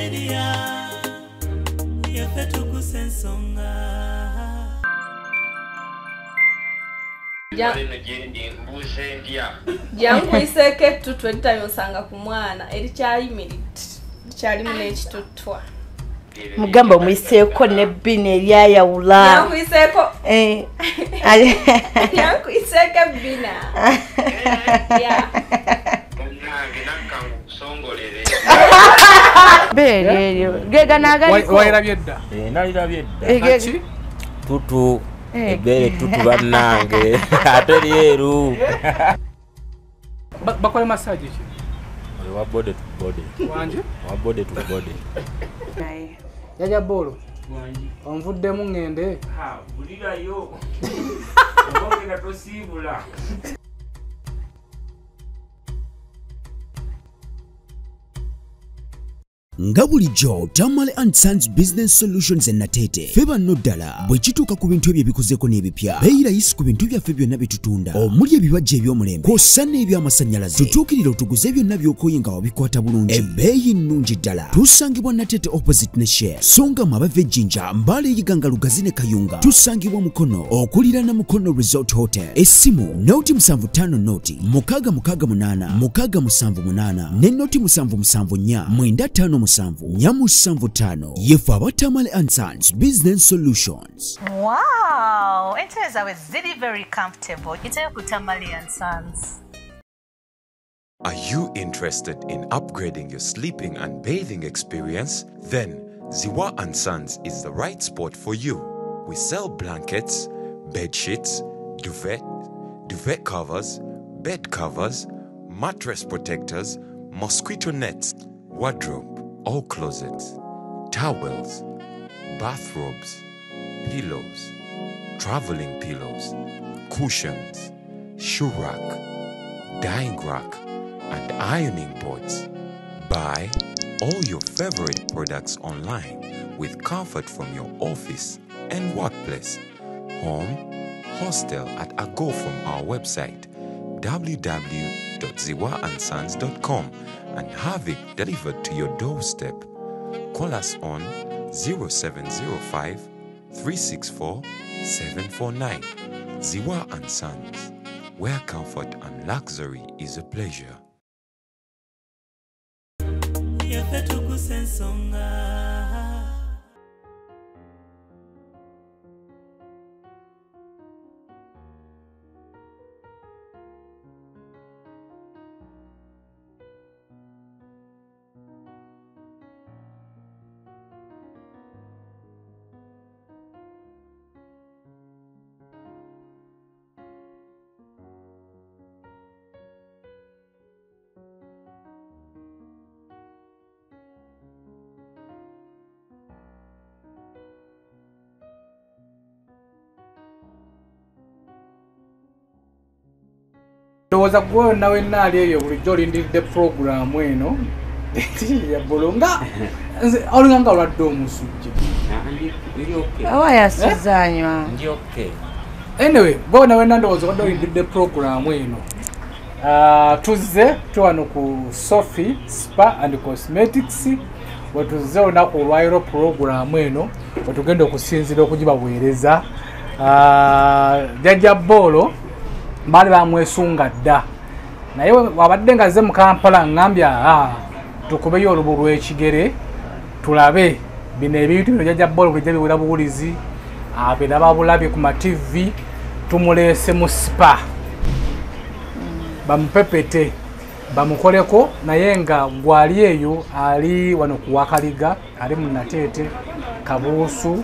Media, yaffe tukusa ensonga. Jankuyiseeko ettutwa eritayonsanga ku mwana erikyayimiridde likyalimu n'ekituttwa. Mugamba omuyiseeko n'ebbina eryayawula. Jankuyiseeko jankuyiseeko ebbina. Beere eryo gegano agaliko. Wayirabye dda? Nalirabye dda. Tutu ebbeere tutu bannange ate lyeru. Bakola massage ki? Wa body to body. Wanje? Wa body to body. Naye. Jajja Bolo. Wanje. Onvuddemu ngende. Ha, bulirayo. Ogenda tosiibula. Nga bulijjo Tamale and Sons Business Solutions Natete ffe banno ddala bwe kituuka ku bintu ebyo ebikuzeeko n'ebipya beeyi layisi ku bintu byaffe byonna bye tutunda omuli ebibajja eby'omulembe kw'ossa n'ebyamasannyalaze tutuukirira otuguze byonna by'okooye nga wabikwata bulungi ebbeeyi nnungi ddala. Tusangibwa Natete opposite ne Shell, so nga mwe abava Ejjinja, Mbale, Iganga, Lugazi ne Kayunga. Tusangibwa Mukono okuliraana Mukono Resort Hotel. Essimu noti 75 noti 668 678 ne noti 774 957 475. Yefe aba Tamale and Sons Business Solutions. Wow, entebe zaabwe ziri very comfortable. Iteyo ku Tamale and Sons. Are you interested in upgrading your sleeping and bathing experience? Then Ziwa and Sons is the right spot for you. We sell blankets, bed sheets, duvet, duvet covers, bed covers, mattress protectors, mosquito nets, wardrobe or closets, towels, bathrobes, pillows, traveling pillows, cushions, shoe rack, dyeing rack, and ironing boards. Buy all your favorite products online with comfort from your office and workplace, home, hostel at a go from our website www.ziwaandsons.com and have it delivered to your doorstep. Call us on 0705 364 749. Ziwa and Sons, where comfort and luxury is a pleasure. Yaffe tukusa ensonga. Ndowooza gwe nawe naali eyo bulijjo olindiridde puroguraamu eno ya Bolo nga olinga nga olwadde omusujja. Awa yasuzanywa. Ndi okay. Anyway, gwe nawe ndowooza obadde olindiridde puroguraamu eno. Tuzze tuwano ku Sophie Spa and Cosmetics wetuzze olunaku olwaleero puroguraamu eno wetugenda okusinziira okugibaweereza. Jjajja Bolo baali bamwesunga dda naye wabadde nga azze mu Kampala ngambye tukubeyo olubu lw'ekigere tulabe bino ebintu bino Jjajja Bolo bulijjo biwera buwulizi abiraba bulabi ku ma TV tumuleese mu spa bamupepete bamukoleko naye nga gwali eyo ali wano ku Wakaliga ali mu Nateete Kabuusu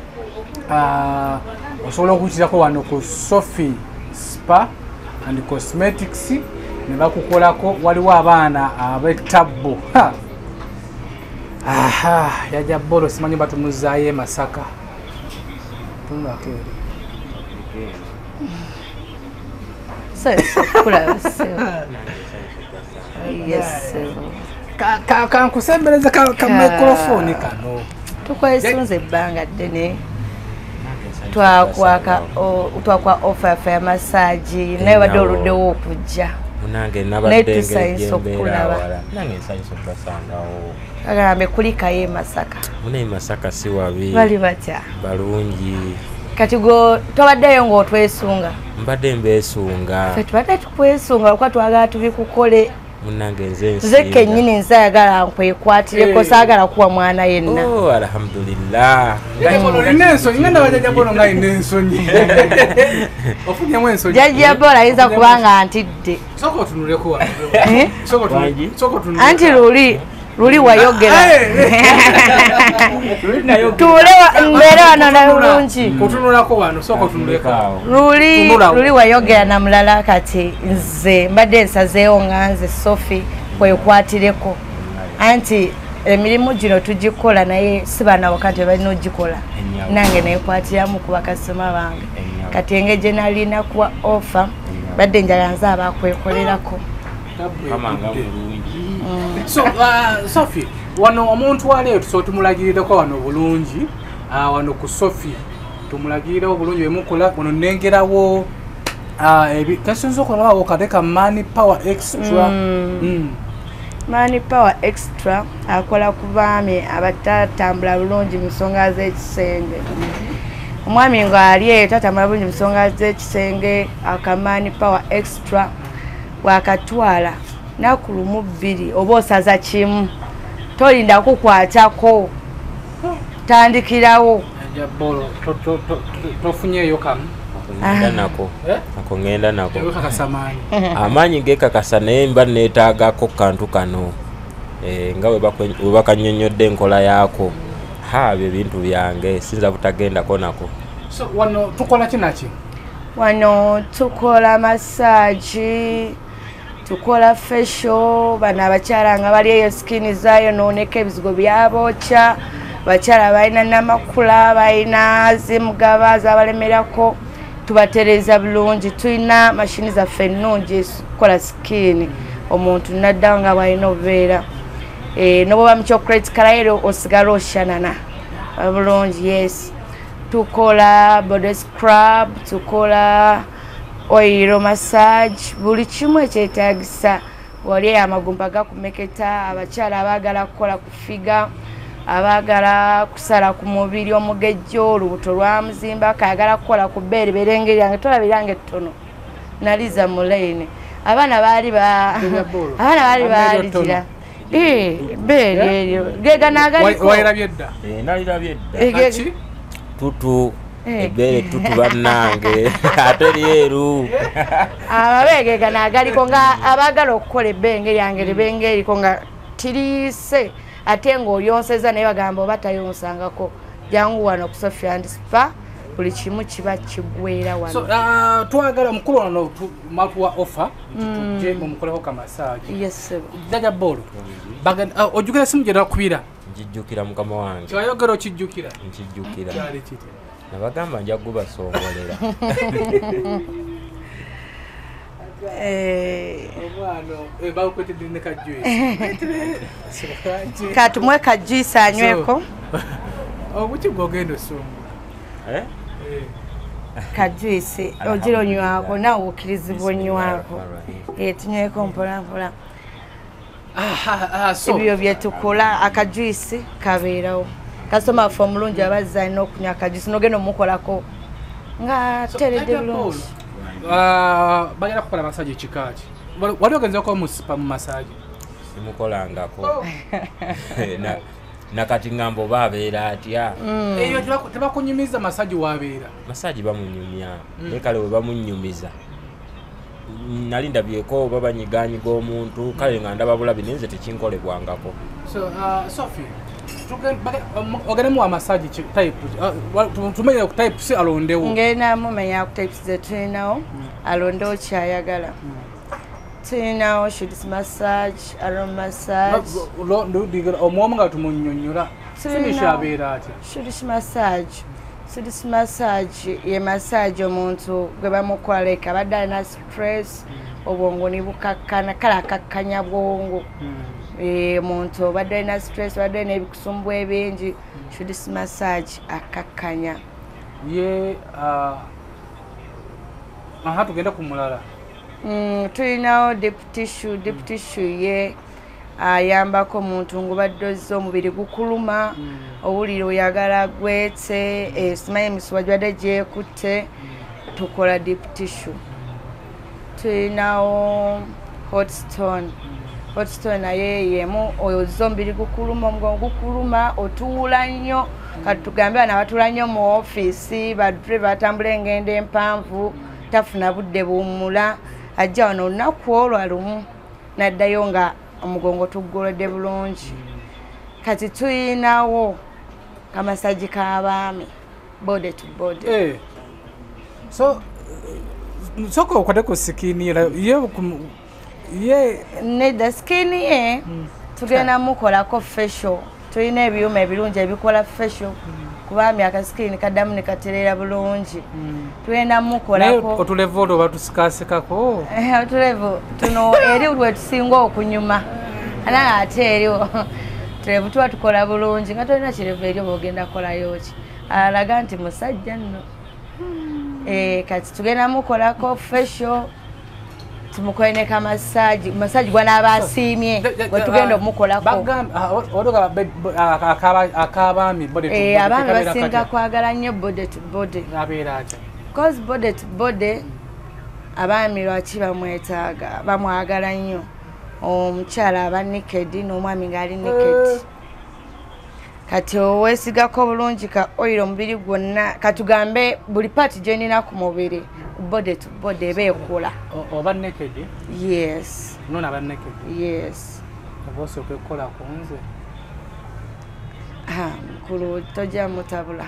osobola okuyitiraako wano ku Sophie Spa and Cosmetics ne bakukolako. Waliwo abaana ab'ettabbu. Aha, Jjajja Bolo simanyi batumuzaayo e Masaka. Tunulako eri. Kankusembereza ka microphone kano. Tukwesunze ebbanga ddene. Twakwa offer ya massage naye wadde oluddewo okujja. Munange nabadde ng'embeera wala. Nange nsanyusa okubasangawo. Agambe kulikayo e Masaka. Muna e Masaka si wabi. Bali batya? Balungi. Kati go tobaddeyo ng'otwesunga. Mbadde mbeesunga. Ffe tubadde tukwesunga kuba twagala tubikukole. Munange nze nsinga. Nze kennyini nze ayagala nkwekwatireko, saagala kuwa mwana yenna. Oh, alhamdulillah. Olina ensonyi, ngenda bajjajja Bolo nga alina ensonyi. Ofunyemu ensonyi. Jjajja Bolo ayinza kuba nga ntidde. Sooka otunuleko wano. Sooka otunuleko. Anti luli wayogera. Tuule mbeere wano na bulungi. Kutunulako wano, sooka otunuleko. Luli wayogera na mulala kati nze mbadde nsazeewo nga nze Sophie kwekwatireko. Anti emirimu gino tugikola naye si baana wakati balina ogikola. Nange neekwatiramu ku bakasitoma bange. Kati engeri gye nalina kuwa offer badde njagala nze abakwekolerako. So Sophie, wano omuntu waleero tusobola tumulagirireko wano bulungi, wano ku Sophie tumulagirireko bulungi bwemukola wano nnengerawo kasinza okulabawo kate ka Money Power Extra. Money Power Extra akola ku baami abatatambula bulungi mu nsonga z'ekisenge. Omwami ng'ali eyo tatambula bulungi mu nsonga z'ekisenge, aka Money Power Extra wakatwala naku lumu bbiri oba osaza kimu, tolinda kukwatako, tandikirawo. Bolo tofunyeeyo kamu? Ako ngenda nako. Amaanyi geekakasa naye mba neetaagako kantu kano nga bwe bakannyonnyodde enkola yaako. Ha, bye bintu byange sinza butagendako nako. So wano tukola ki naki? Wano tukola massage, tukola facial, bano abakyala nga bali eyo skin zayonooneka ebizigo byabookya, bakyala balina namakula, balina zimugaba zabalemerako, tubatereeza bulungi. Tulina mashini zaffe ennungi ezikola skin, omuntu naddawo nga bw'alina obubeera. N'obwoba mu chocolate colour osigala oshanana bulungi. Yes, tukola body scrub, tukola oil massage, buli kimu ekyetaagisa. Wali amagumba gakumeketa, abakyala abaagala kukola ku figa, abaagala kusala ku mubiri omugejjo, olubuto lwamuzimba, kayagala kukola ku bbeere berenge lyange tolabira ettono naliza mu layini. Abaana baali baaligira bbeere eryo gegano agaliko. Wayirabye dda? Nalirabye dda. Tutu ebbeere tutu bannange ate lyeru. Amabeere gegano agaliko nga abaagala okukola ebbenge lyange libenge eriko nga tiriise ate ng'oyonseza naye bagamba oba tayonsangako, jangu wano ku Sophie and Spa buli kimu kiba kigwera wano. So twagala mukulu wano matuwa offer tujje mumukoleko ka massage. Yes sir. Jjajja Bolo, ojjukira simu gye nakubira? Nkijjukira mukama wange. Kyayogera okijjukira? Nkijjukira. Kyali kiti? Nabagamba nja kubasongolera. Omwana bakwetedde ne ka juice. Katumwe ka juice anyweko. Obuki bw'ogenda osongola? Ka juice ogira onywako naawe okkirizibwa onywako. Tunyweko mpola mpola. Ebyo bye tukola aka juice kabeerawo. Kasitoma waffe omulungi abazze alina okunywa aka juice n'ogenda omukolako nga teredde bulungi. Bagenda kukola massage ekika ki? Wali ogenzeko mu spa mu massage? Simukolangako. Nakati ngamba oba abeera atya? Eyo tebakunyumiza massage w'abeera? Massage bamunyumya naye kale bwe bamunyumiza nali ndabyeko oba banyiganyiga omuntu kale nga ndaba bulabi naye nze tekinkolebwangako. So Sophie, ogenda muwa massage type, tumenye ku type si alondewo. Ngenda mumenya ku types ze tulinawo, alondewo kyayagala. Tulinawo Swedish massage, aroma massage. Omwomu nga tumunyonyola Swedish abeera atya? Swedish massage. Swedish massage ye massage omuntu gwe bamukola like abadde alina stress, obwongo ne bukakkana, kale akakkanya bwongo. Omuntu obadde alina stress, obadde alina ebikusumbwa ebingi, Swedish massage akakkanya. Ye aha tugenda ku mulala. Tulinawo deep tissue. Deep tissue ye ayambako omuntu ng'obadde ozze omubiri gukuluma, owulira oyagala gwetse, simanyi emisuwa gibadde gyekutte, tukola deep tissue. Tulinawo hot stone. Hot stone naye yemu ozze omubiri gukuluma, omugongo gukuluma, otuula nnyo. Kati tugambe bano abatuula nnyo mu ofiisi, badre batambula engendo empanvu, tafuna budde buwummula, ajja wano olunaku olwa lumu n'addayo nga omugongo tuggolodde bulungi. Kati tuyinawo kamasagi k'abaami, body to body. So sooka okwate ku skin ye nedda skin ye tugenda mukolako facial. Tulina ebyuma ebirungi ebikola facial kubaami akasikini kaddamu ne katereera bulungi. Tugenda mukolako otulevu olwo batusikasikako. Otulevu tuno eri lwe tusinga okunyuma, ana ate eriwo tulevu tuba tukola bulungi nga tolina kirevu eri oba ogenda kukolayo ki, alaga nti musajja nno. Kati tugenda mukolako facial, tumukole ne kamasaji, masaji gwanaaba asiimye gwe tugenda omukolako. Akabaami body to body. Abaami basinga kwagala nnyo body to body. Abeera atya? Cause body to body abaami lwaki bamwetaaga, bamwagala nnyo. Omukyala aba naked n'omwami ng'ali naked. Kati oweesigako bulungi ka oil omubiri gwonna, katugambe buli part gy'olina ku mubiri body to body eba ekola. Oba naked? Yes. Nona aba naked? Yes. Oba osooka okukola ku nze? Mukulu tojja mutabula.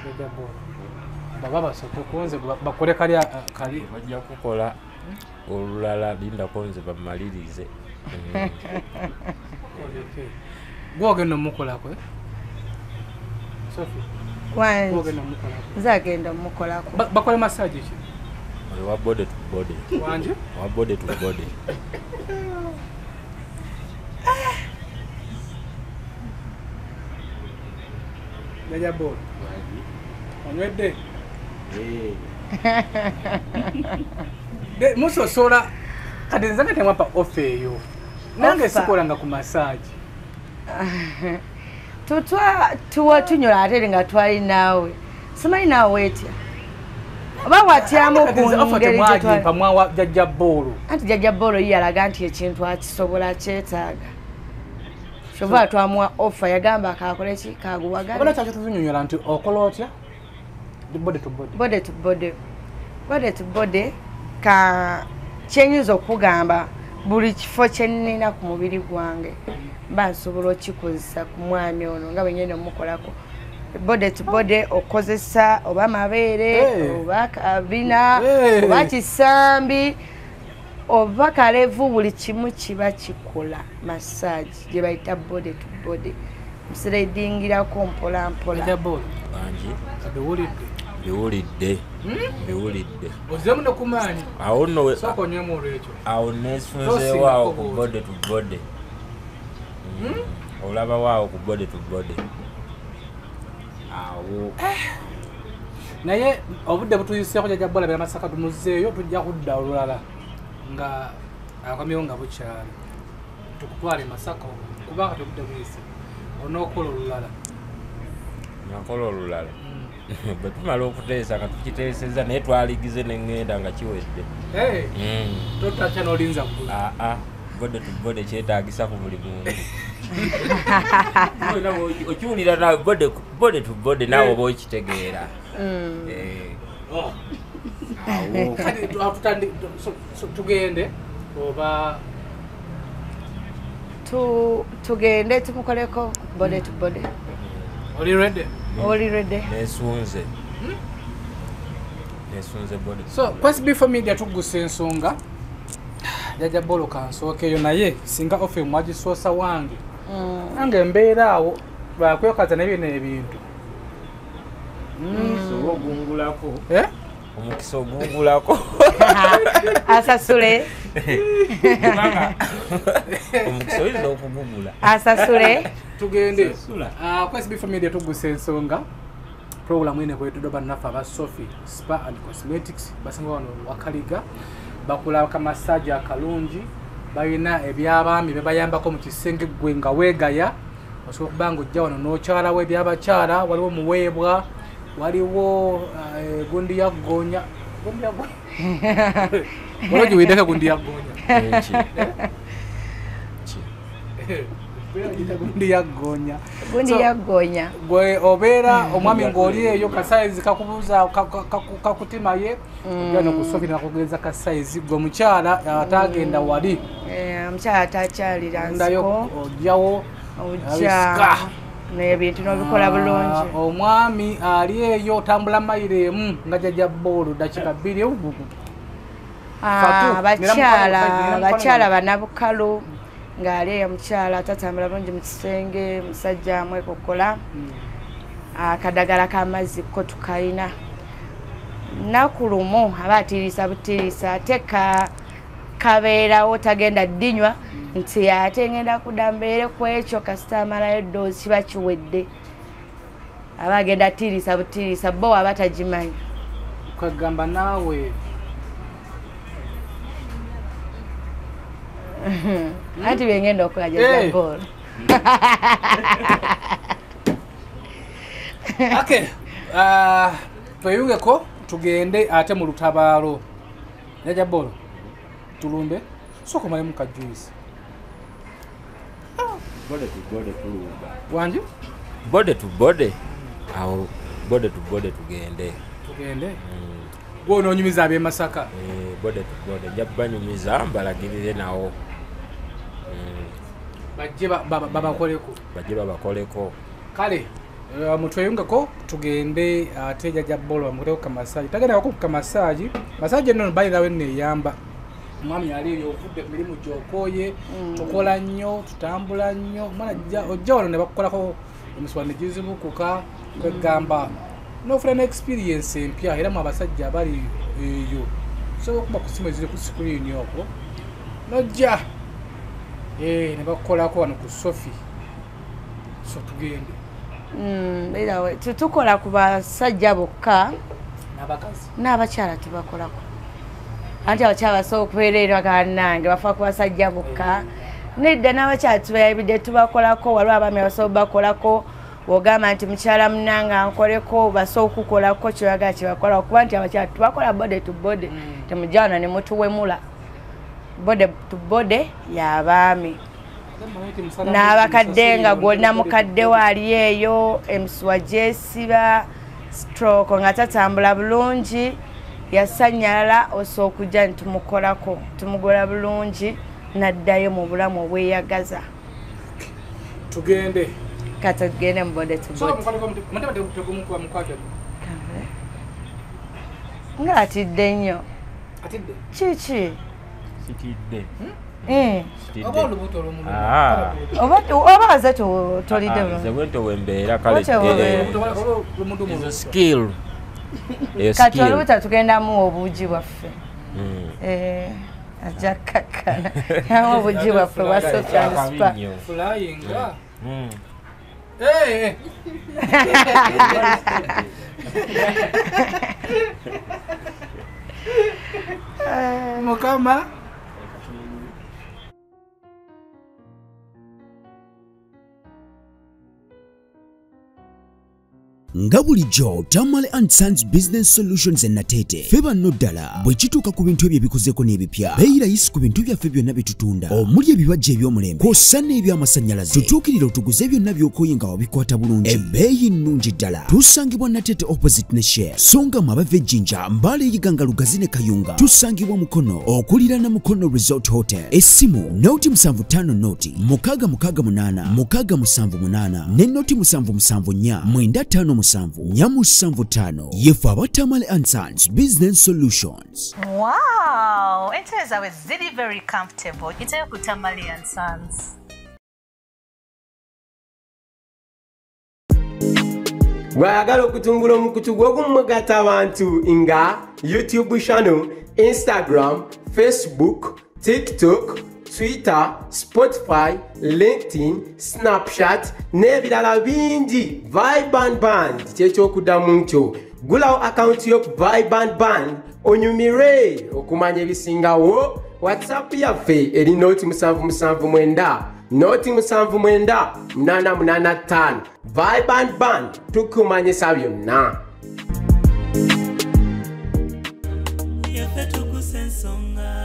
Baba basooke ku nze bakole kali kali. Bajja kukola olulala, lindako nze bamalirize. Gwe ogenda omukolako? Sophie, nze agenda omukolako. Bakole massage ki? Wa body to body. Wanje? Wa body to body. Jajja Bolo. Onywedde? Musosola kati nze nga temwampa offer eyo. Nange sikolanga ku massage. Tutwa tunyola ate nga twali naawe. Simanyi naawe etya. Oba watyamu ku ngeri gyetwali. Mwawa Jajja Bolo. Anti Jajja Bolo ye yalaga nti ekintu akisobola akyetaaga. Kyova twamuwa offer, yagamba akakole ki, kaguwagale. Oba kyaki tunyonyola nti okola otya? Body to body. Body to body. Body to body ka kyenyinza okugamba buli kifo kye nnina ku mubiri gwange mba nsobola okikozesa ku mwami ono nga bwe ngenda omukolako. Body to body okozesa oba mabeere, oba kabina, oba kisambi, oba kalevu, buli kimu kiba kikola massage gye bayita body to body. Musiridingirako mpola mpola. Jajja Bolo. Bangi. Biwulidde. Biwulidde. Biwulidde. Ozzeemu ne ku maanyi. Awo nno sooka onywemu olwekyo. Awo neesunzeewo awo ku body to body. Olabawo awo ku body to body. Awo. Naye obudde butuyiseeko Jajja Bolo abeera Masaka tumuzzeeyo, tujja kudda olulala nga akomyewo nga bukyali. Tukutwale Masaka kubanga tobudde buyise. Onookola olulala. Nakola olulala. Bwe tumala okuteesa nga tukiteesezza naye twaligize ne ŋŋenda nga kiwedde. Totakya n'olinza ggulu. Body to body kyetaagisa ku buli muntu. Okiwulira naawe body to body naawe oba okitegeera. Kati tugende oba tugende tumukoleko body to body. Oli ready? Oli ready. Nesunze. Nesunze body. So, kwesi before media tugusa ensonga. Jajja Bolo kansookeyo naye singa ofe mwagisoosa wange. Nange mbeera awo lwakwekaza ne bino ebintu. Omukisa ogungulako. Omukisa ogungulako. Asasule. Omukisa oyinza okugugula. Asasule. Tugende. Kwesi before media tugusa ensonga. Program ene kwetuddwa bannaffe aba Sophie Spa and Cosmetics basinga wano Wakaliga. Bakola kamasaji akalungi, balina ebyabaami bebayambako mu kisenge gwe nga weegaya. Osobola okuba nga ojja wano n'okyalawo ebyabakyala, waliwo muweebwa, waliwo gundi ya ggoonya. Gundi ya ggoonya. Waliwo giwiddeko gundi ya ggoonya. Gundi ya ggoonya. Gundi ya ggoonya. Gwe obeera omwami ng'oli eyo kasayizi kakubuuza kakutimaye, ojja n'okusofira nakugeza kasayizi. Gwe omukyala atagenda wali. Omukyala atakyalira nsiko. Ojjawo. Ojja n'ebintu n'obikola bulungi. Omwami ali eyo otambula mayiro emu nga jjajja bboolo dakiika 2. Abakyala bannabukalu ng'ali eyo omukyala atatambula bulungi mu kisenge, musajja amwekokola. Akadagala k'amazzi ko tukayina. Nnaku lumu aba atiirisa butiirisa ate kabeerawo tagenda ddinywa nti ate ngenda kudda mbeere ku ekyo kasita amalayo eddoozi kiba kiwedde. Aba agenda atiirisa butiirisa bo aba tagimanyi. Kwegamba naawe anti bye ngenda okukola jjajja Paul. Okay, tweyungeko tugende ate mu lutabaalo. Jjajja Paul, tulumbe sooka omalemu ka juice. Bode to bode tulumba. Wangi? Bode to bode. Awo bode to bode tugende. Tugende? Gwe onoonyumiza ab'e Masaka. Bode to bode nja banyumiza mbalagirire nawo. Bajje babakoleko. Bajje babakoleko. Kale mutweyungeko tugende ate jjajja Paul bamukoleko kamasaji. Tagenda ku kamasaji. Masaji eno bayirawo enneyamba. Omwami ali eyo ovudde ku mirimu gy'okooye, tukola nnyo, tutambula nnyo. Omwana ojja wano ne bakukolako emisuwa ne gizibukuka, kwegamba n'ofuna ne experience empya. Era mu abasajja abali eyo osobola okuba ku ssimu eziri ku screen okwo n'ojja ne bakukolako wano ku Sophie. So tugende. Era tukola ku basajja bokka n'abakazi n'abakyala tubakolako. Anti abakyala basobola okubeera ero bakannange bafa ku basajja bokka. Nedda n'abakyala tubayabidde tubakolako, waliwo abaami abasobola bakolako. Bw'ogamba nti mukyala munnange ankoleko, basobola okukolako kyebaagala kye bakola. Okuba nti abakyala tubakola bode to bode, temujja wano ne mutuwemula. Bode to bode y'abaami. N'abakadde nga gw'olina mukadde wo ali eyo, emisuwa gyesiba, stroke nga tatambula bulungi, yasanyalala osobola okujja ne tumukolako, tumugola bulungi n'addayo mu bulamu obweyagaza. Tugende. Kati tugende mu bode to bode. Nga atidde nnyo. Atidde? Kiki? Sitidde. Oba olubuto olumuluma. Oba aze tolidde bulungi. Nze bwentyo bwe mbeera kale. Ezo skill. Kati olubuto tugendamu obuugi bwaffe. Ajja kkakkana. Obuugi bwaffe bwa Sophie and Spa. Flying. Mukama. Nga bulijjo Tamale and Sons Business Solutions e Natete ffe banno ddala bwe kituuka ku bintu ebyo ebikuzeeko n'ebipya, beeyi layisi ku bintu byaffe byonna bye tutunda omuli ebibajja eby'omulembe kw'ossa n'ebyamasannyalaze. Tutuukirira otuguze byonna by'okooye nga wabikwata bulungi, ebbeeyi nnungi ddala. Tusangibwa Natete opposite ne Shell, so nga mwe abava e Jjinja, Mbale, Iganga, Lugazi ne Kayunga. Tusangibwa Mukono okuliraana Mukono Resort Hotel. Essimu noti 75 noti 668 678 ne noti 774 957 475. Yefe aba Tamale and Sons Business Solutions. Wow, entebe zaabwe ziri very comfortable. Yitayo ku Tamale and Sons. Bw'ayagala okutumbula omukutu gw'okumugatta abantu nga YouTube channel, Instagram, Facebook, TikTok, Twitter, Spotify, LinkedIn, Snapchat n'ebirala bingi. Vibe and Band ky'ekyokuddamu kyo. Gulawo akawunti yo ku Vibe and Band Onyumire okumanya ebisingawo. WhatsApp yaffe eri 079 079 885. Vibe and Band tukumanyisa byonna. Yaffe tukusa ensonga.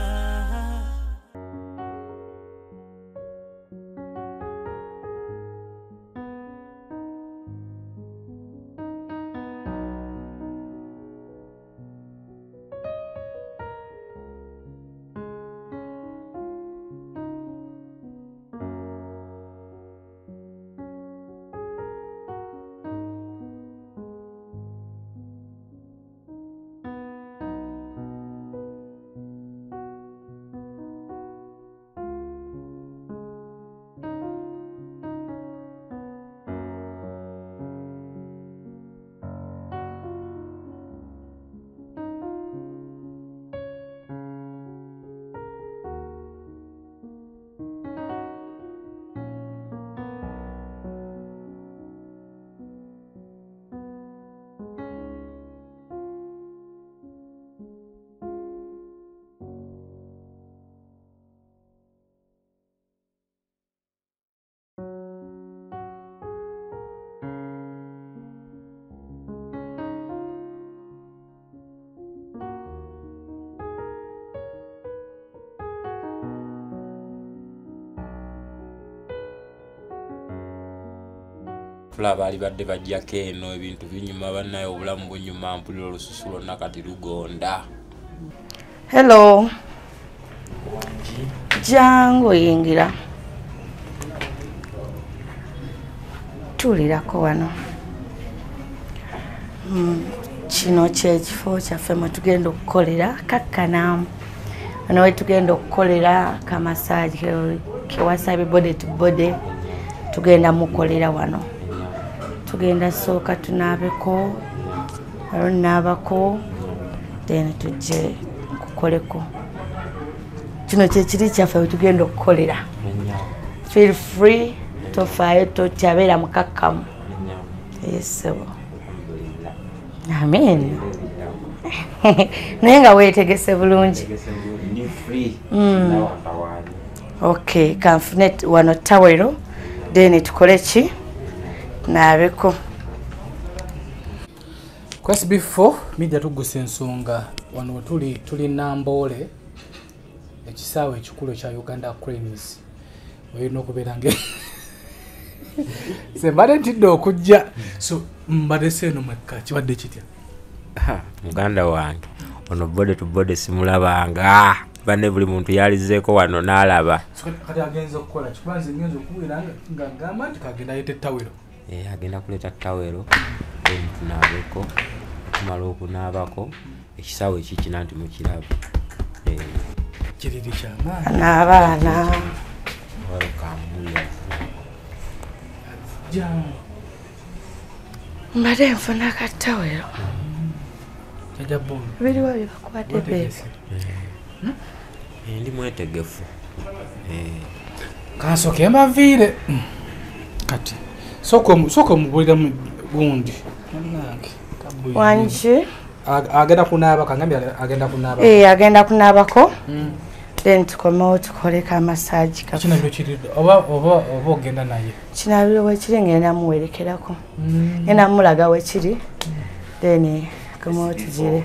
Baali badde bajjako eno ebintu binyuma bannaye, obulamu bunyuma, mpulira olususu lwonna kati lugonda. Hello. Jangu oyingira. Tuulirako wano. Kino kyekifo kyaffe mwe tugenda okukolera kakkanamu. Wano we tugenda okukolera kamasaagi kewasabye body to body, tugenda mukolera wano. Tugenda sooka tunaabeko, waliwo naabako, then tujje nkukoleko. Kino kyekiri kyaffe we tugenda okukolera. Feel free, tofaayo, tokyabeera mukakkamu. Yes, sebo. Amen. Naye nga weetegese bulungi. Okay, kanfune wano tawero, then tukole ki? Naabeko. Kwesi before media tugusa ensonga wano tuli Namboole, ekisaawe ekikulu ekya Uganda Cranes. Olina okubeera nge sembadde ntidde okujja, so mbadde seeno mwekka kibadde kitya? Muganda wange ono body to body simulabanga, banne buli muntu yalizeeko wano n'alaba. Kati agenza okukola kikuba nze ngenza okuwulira nga ngamba nti kagenda ayeta ettawero. Agenda kuleeta ttawero, then tunaabeko, tumala okunaabako ekisaawe ekikina nti mukiraba. Kiriri kyamaanyi. N'abaana. Mbadde nfuna kattawero. Biriwa byebakuwadde beebe. Ndi mwetegefu. Kansooke mbaviire. Kati sooka omubuliramu gundi. Wangi? Agenda kunaaba, kangambye agenda kunaaba. Agenda kunaabako. Then tukomewo tukoleko amasaagi kaffe. Kinaabiro kiri oba ogenda naye? Kinaabiro wekiri ngenda muwerekerako. Ngenda mulaga wekiri. Then tukomewo tugire.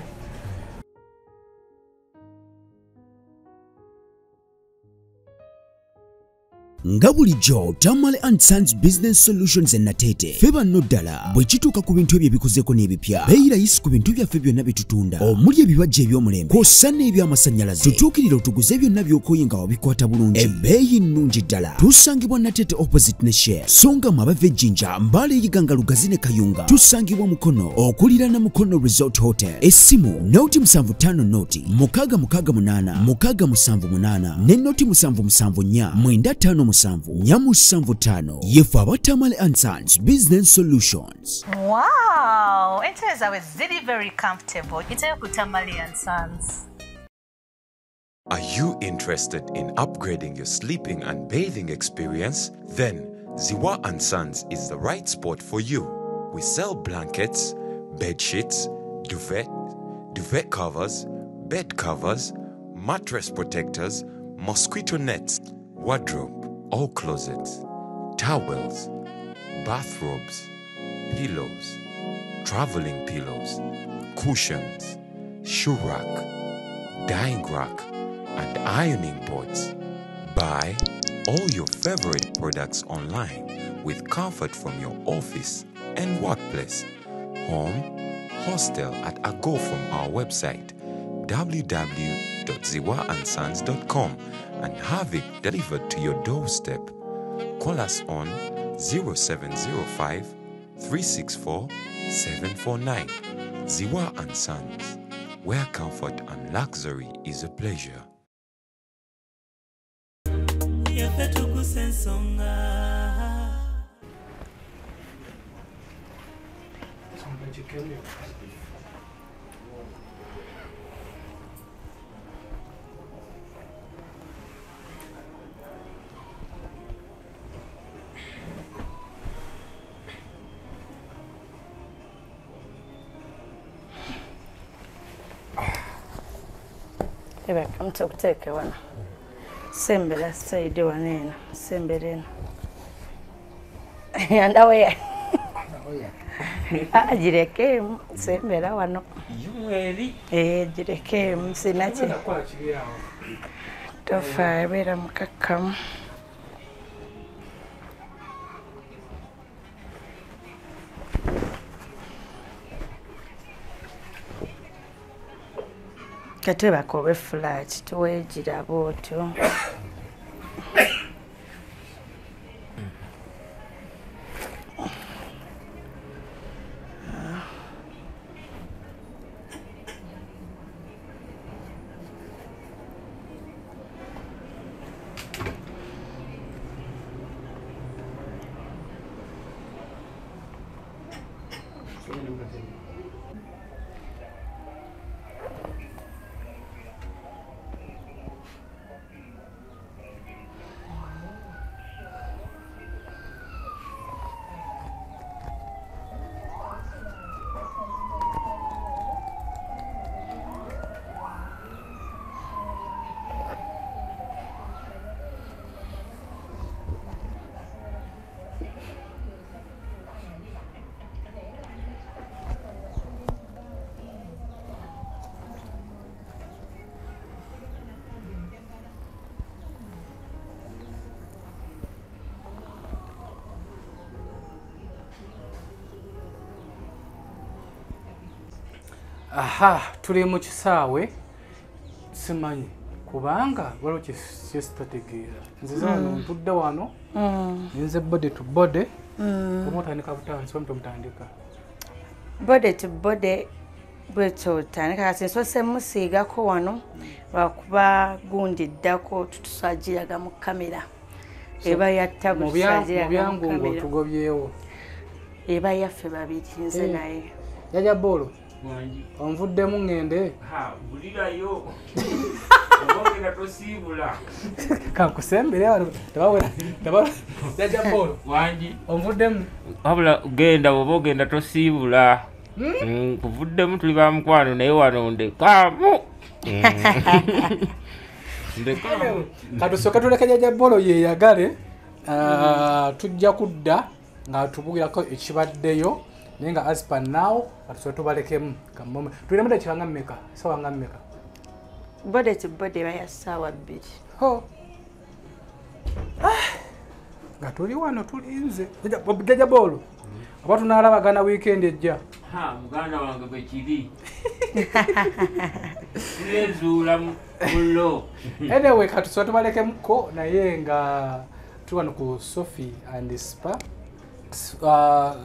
Nga bulijjo Tamale and Sons Business Solutions e Natete ffe banno ddala bwe kituuka ku bintu ebyo ebikuzeeko n'ebipya, beeyi layisi ku bintu byaffe byonna bye tutunda omuli ebibajja eby'omulembe kw'ossa n'ebyamasannyalaze. Tutuukirira otuguze byonna by'okoye nga wabikwata bulungi, ebbeeyi nnungi ddala. Tusangibwa Natete opposite ne Shell, so nga mwe abava e Jjinja, Mbale, Iganga, Lugazi ne Kayunga. Tusangibwa Mukono okuliraana Mukono Resort Hotel. Essimu 075 0 668 678 ne 077 4 9 775. Yefe aba Tamale and Sons Business Solutions. Wow, entebe zaabwe ziri very comfortable. Iteyo ku Tamale and Sons. Are you interested in upgrading your sleeping and bathing experience? Then Ziwa and Sons is the right spot for you. We sell blankets, bed sheets, duvet, duvet covers, bed covers, mattress protectors, mosquito nets, wardrobe or closets, towels, bathrobes, pillows, traveling pillows, cushions, shoe rack, dyeing rack, and ironing boards. Buy all your favorite products online with comfort from your office and workplace, home, hostel at a go from our website www.ziwaandsons.com and have it delivered to your doorstep. Call us on 0705 364 749. Ziwa and Sons, where comfort and luxury is a pleasure. Mtukuteeke wano sembera side wano eno sembera eno andaweya girekeemu sembera wano girekeemu sinaki tofa ebeera mukakkamu. Katwebaka oba fulaaki tuweegiraba otyo. Aha, tuli mu kisaawe simanyi kubanga waliwo kyesitategeera. Nzize wano ntudde wano nze body to body oba otandika butandisi oba mutandika body to body bwetotandika kati nsoose musiigako wano lwakuba gundi ddako tutusagiraga mu kamera eba yattabu tusagiraga mu kamera ng'otugobyewo eba yaffe babiri nze naye Jjajja Bolo onvuddemu ŋŋende bulirayo obongera tosiibula kankusembere wano Jjajja Bolo wangi onvuddemu wabula genda bw'oba ogenda tosiibula kuvuddemu tuli ba mukwano naye wano ndekaamu ndekaamu katusooke tuleke Jjajja Bolo yeeyagale tujja kudda nga tubugirako ekibaddeyo naye nga as per now katusobe tubalekemu kamome tulina dakiika nga mmeka ssaawa nga mmeka body to body baya ssaawa 2 ho nga tuli wano tulinze Jjajja Bolo oba tunaalabagana wiikendi ejja muganda wange bwe kiri tulezuula mulo anyway katusobe tubalekemuko naye nga tuli wano ku Sophie and Spa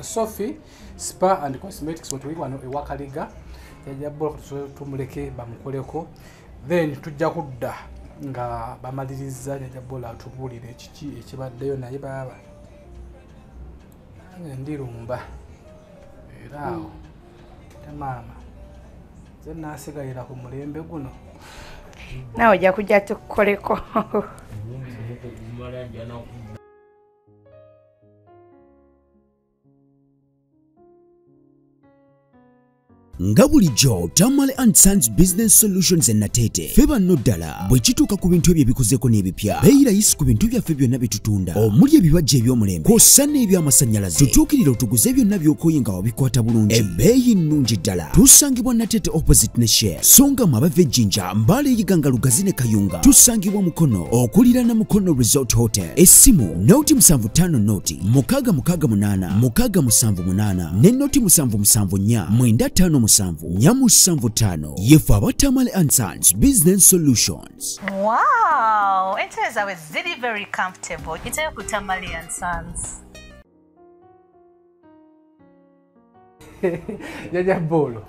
Sophie Spa and Cosmetics wetuli wano ewakaliga Jjajja Bolo tumuleke bamukoleko then tujja kudda nga bamaliriza Jjajja Bolo atubuulire kiki ekibaddeyo naye baaba nange ndirumba era awo te maama nze naasigalira ku mulembe guno naawe ojja kujja tukukoleko. Nga bulijjo Tamale and Sons Business Solutions e Nateete ffe banno ddala bwe kituuka ku bintu ebyo ebikozeeko n'ebipya, beeyi layisi ku bintu byaffe byonna bye tutunda omuli ebibajja eby'omulembe kw'ossa n'ebyamasannyalaze. Tutuukirire otuguze byonna by'okoye nga wabikwata bulungi, ebbeeyi nnungi ddala. Tusangibwa Nateete opposite ne Shell, so nga mwe abava e Jjinja, Mbale, Iganga, Lugazi ne Kayunga. Tusangibwa Mukono okuliraana Mukono Resort Hotel. Essimu noti 75 noti 668 678 ne noti 774 957 475. Yefe aba Tamale and Sons Business Solutions. Wow, entebe zaabwe ziri very comfortable. Yitayo ku Tamale and Sons. Jjajja Bolo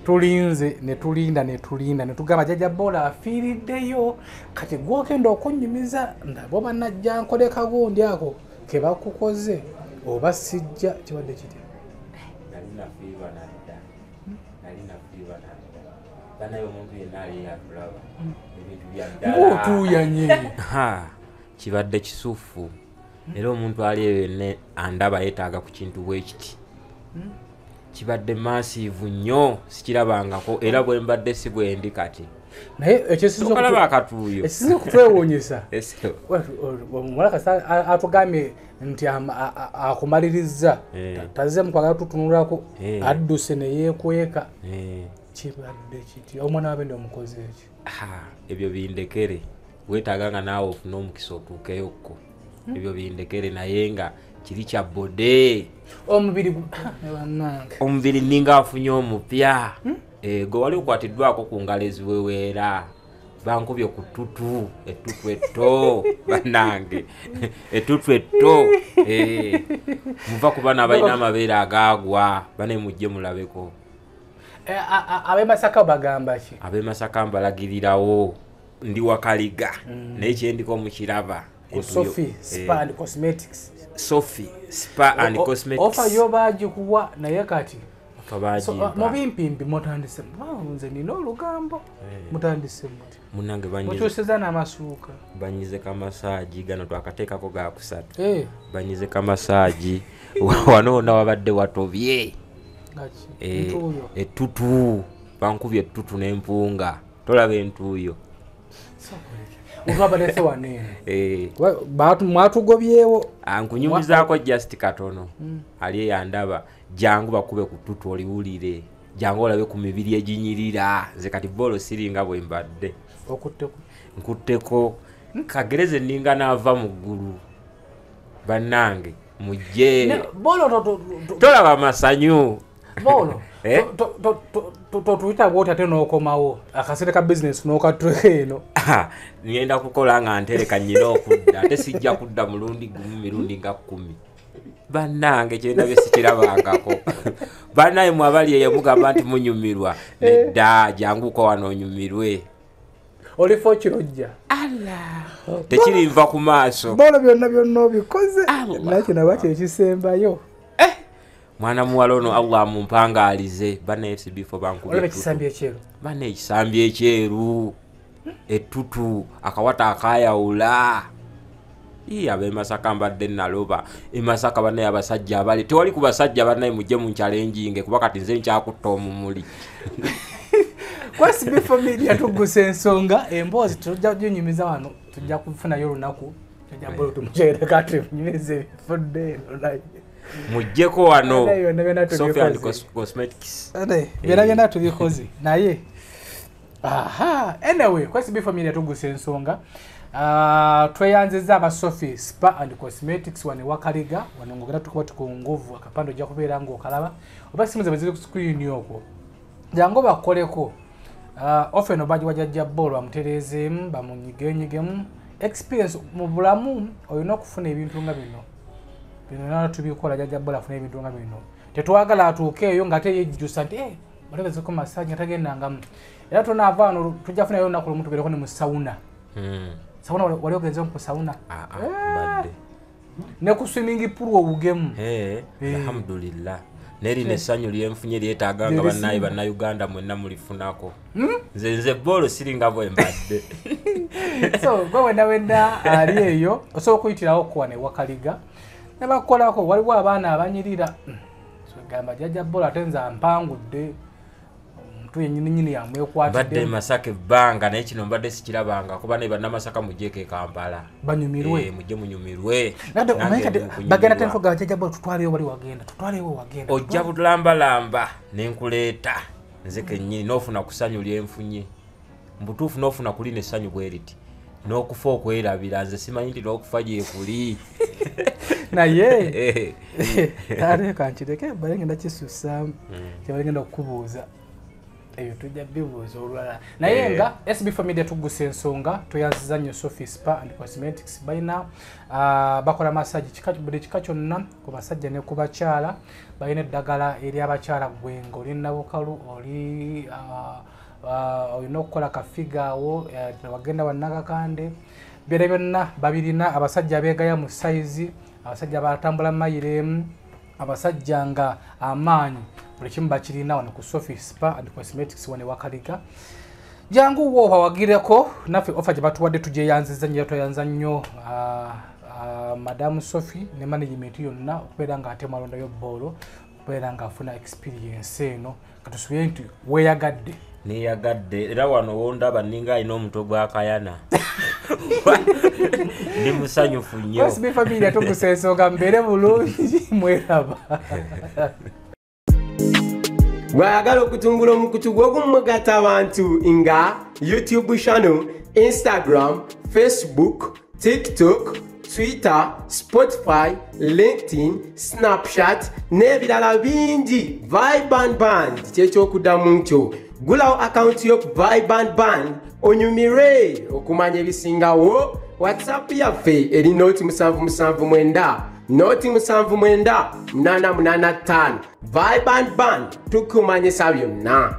tulinze ne tulinda ne tulinda ne tugamba Jjajja Bolo afiiriddeyo, kati gw'ogenda okunnyumiza ndaba oba najja nkole kagundi ako ke bakukoze oba sijja. Kibadde kitya? Nalina fiiva nadda, nalina fiiva nadda. Banaye omuntu yenna ali atulaba ebintu bya ddala ng'otuuyanye. Kibadde kisufu era omuntu ali eyo yenna andaba yeetaaga ku kintu bwe kiti. Kibadde massive nnyo, sikirabangako era bwe mbadde si bwe ndi kati. Naye ekyesinza akatuuyo ekisinza okutwewuunyisa, omuwala kasita atugambye nti akumaliriza tazze mukwagala tutunulako, adduse ne yeekweka. Kibadde kiti? Omwana wabende omukoze eki? Ebyo bindekere, weetaaga nga naawe ofune omukisa otuukeyokko. Ebyo bindekere, naye nga kiri kya bode. Omubiri bannange, omubiri ninga afunye omupya. Gwe wali okwatiddwako ku ngalo eziweweera, bankubye ku ttutu, ettutu etto bannange, ettutu etto. Muva ku baana abalina amabeere agaagwa, bane mujje mulabeko. Ab'e Masaka bagamba ki? Ab'e Masaka mbalagirirawo, ndi Wakaliga naye kyendiko mukiraba. Ku Sophie Spa and Cosmetics. Sophie Spa and Cosmetics. Ofa yo baagikuwa naye kati mu bimpimpi mutandise, nze nina olugambo, mutandise muti munnange mukyusiza n'amasuuka. Banyize kamasaagi gano twakateekako gakusatu. Banyize kamasaagi wano wonna wabadde watobye. Ettutu bankubye ettutu n'empunga, tolaba entuuyo. Olwabalese wano eno mwatugobyewo. Nkunyumizaako just katono, ali eyandaba jangu bakube ku ttutu oliwulire, jangu olabe ku mibiri eginyirira. Nze kati Bolo siringa bwe mbadde. Nkutteko kagereze nninga naava mu ggulu. Bannange mujje, tolaba amasanyu. Bolo totuyita bw'oti ate n'okomawo akaseera ka bizinesi n'okatweka eno. Ngenda kukola nga ntereka nnyina okudda, ate sijja kudda mulundi gumu, mirundi nga 10. Bannange kyendabye sikirabangako. Bannaye mwe abali eyo mugamba nti munyumirwa, nedda janguko wano onyumirwe. Olifo kirojja tekirinva ku maaso. Bolo byonna byonna obikoze, naye kino aba kyekisembayo. Mwana muwala ono Allah amumpangaalize. Bannaye FCB4 bankubye ekisambi ekyeru, bannaye ekisambi ekyeru, ettutu, akawata akayawula. Ab'e Masaka mbadde naloba. E Masaka bannaye abasajja abali tewali ku basajja bannaye mujje munkyalenjinge kuba kati nze nkyakutta omumuli. Kwa SB4 Media tugusa ensonga emboozi tujja kuginyumiza wano, tujja kufunayo olunaku Jjajja Bolo tumukyereko kati tunyumize ebifudde eno naye. Mujjeko wano Sophie and Cosmetics. Byonna byonna tubikoze naye. Aha, anyway, kwa SB4 Media tugusa ensonga. Tweyanzizza aba Sophie Spa and Cosmetics wano Wakaliga, wano ng'ogenda tukuba ku nguvu akapande ojja kubeera ng'okalaba oba simu zaabwe ziri ku screen okwo. Jangu bakoleko. Ofa eno bagiwa Jjajja Bolo bamutereezeemu, bamunyigenyigemu. Experience mu bulamu olina okufuna ebintu nga bino. Bino nalo tubikola, Jjajja Bolo afune ebintu nga bino. Tetwagala atuuke eyo ng'ate yejjusa nti balebezeko massage nga tagendangamu. Era tunaava wano tujja kufunayo olunaku lumu tugereko ne mu sauna. Sauna wali ogenze ku sauna? Mbadde. Ne ku swimming pool owugemu. Alhamdulillah. Neri nessanyu lyenfunye lyetaaga nga bannaye bannayuganda mwenna mulifunako. Nze Bolo siringa bwe mbadde. So gwe wenda wenda ali eyo osobola okuyitirawo ku wano e Wakaliga ne bakukolako. Waliwo abaana abanyirira. So gamba Jjajja Bolo ate nze ampangudde. muntu yennyini nnyini yamwekwatidde. Mbadde Masaka ebbanga naye kino mbadde sikirabanga kuba ne bannamasaka mujjeeko e Kampala banyumirwe, mujje munyumirwe. Bagenda tenkoga jjajja Bolo tutwaleyo wali wagenda, tutwaleyo wagenda, ojja bulambalamba nenkuleeta nze kennyini n'ofuna ku ssanyu lyenfunye mbutuufu, n'ofuna kuli n'essanyu bwe riti n'okufa okwerabira. Nze simanyi nti n'okufa gyekuli naye ate kankireke bale ngenda kisussaamu kyebale ngenda okukubuuza ebyo tujja bibuuza olulala. Naye nga SB4 Media tugusa ensonga, tweyanziza nnyo Sophie Spa and Cosmetics. Balina bakola massage kika buli kika kyonna ku basajja ne ku bakyala. Balina eddagala eri abakyala gwenga oli nabukalu oli olina okukola kafiga awo wagenda wannakakande, byonna byonna babirina. Abasajja abeegaya mu sayizi, abasajja batambula mayiro emu, abasajja nga amaanyi, buli kimu bakirina wano ku Sophie Spa and Cosmetics wano Wakaliga. Jangu wo bawagireko naffe ofa gye batuwadde tugyeyanziza nnyo, tweyanza nnyo Madamu Sophie ne management yonna okubeera nga ate mwalondayo Bolo okubeera ng'afuna experience eno. Katusubire nti weeyagadde. Neyagadde era wano wondaba ninga alina omutwe gwa Kayana. Ndi musanyufu nnyo. SB Family tugusa ensonga, mbeere bulungi mweraba. Bw'ayagala okutumbula omukutu gw'okumugatta abantu nga YouTube channel, Instagram, Facebook, TikTok, Twitter, Spotify, LinkedIn, Snapchat n'ebirala bingi. Vibe and Band kyekyokuddamu kyo. Gulawo akawunti yo ku Vibe and Band onyumire okumanya ebisingawo. WhatsApp yaffe eri 077 9 079 885. Vibe and Band tukumanyisa byonna.